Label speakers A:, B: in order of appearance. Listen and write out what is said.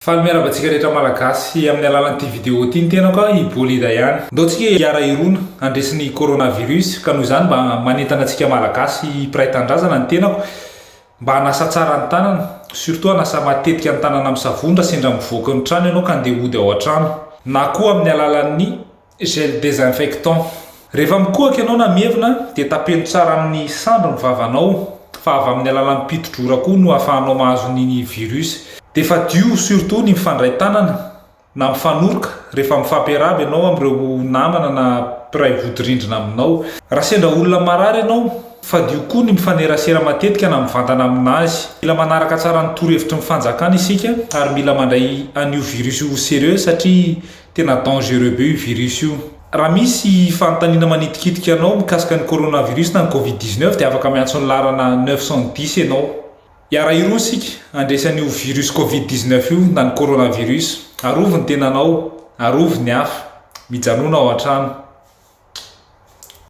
A: Faly miarahaba antsika rehetra Malagasy amin'ny alalan'ity vidéo ity ny tenako a, i Bolida ihany. Ndao tsika hiara hirona handresy ny coronavirus ka noho izany mba manentana antsika Malagasy mpiray tanindrazana ny tenako mba hanasa tsara ny tanana, surtout hanasa matetika ny tanana amin'ny savony raha sendra mivoaka ny trano ianao ka andeha hody ao an-trano na koa amin'ny alalan'ny Gel désinfectant. Rehefa mikohaka ianao na mievina dia tapeno tsara amin'ny sandry ny vavanao fa avy amin'ny alalan'ny piti-drora koa no ahafahanao mahazo ny virus. Dia fadio surtout ny mifandray tanana na mifanoroka rehefa mifampiarahaba ianao amin'ireo namana na mpiray vodirindrina aminao. Raha sendra olona marary ianao, fadio koa ny mifanerasera matetika na mivantana aminazy. Mila manaraka tsara ny torohevitry ny fanjakana isika ary mila mandray an'io virus io au sérieux satria Tena dangereux be io virus io. Raha misy fanontaniana manitikitika anao mikasika ny coronavirus na ny covid 19 dia afaka miantso ny laharana 910 ianao. Hiara-hiroa isika handresy an'io virus covid 19 io na ny coronavirus. Arovy ny tenanao, arovy ny hafa. Mijanona ao an-trano.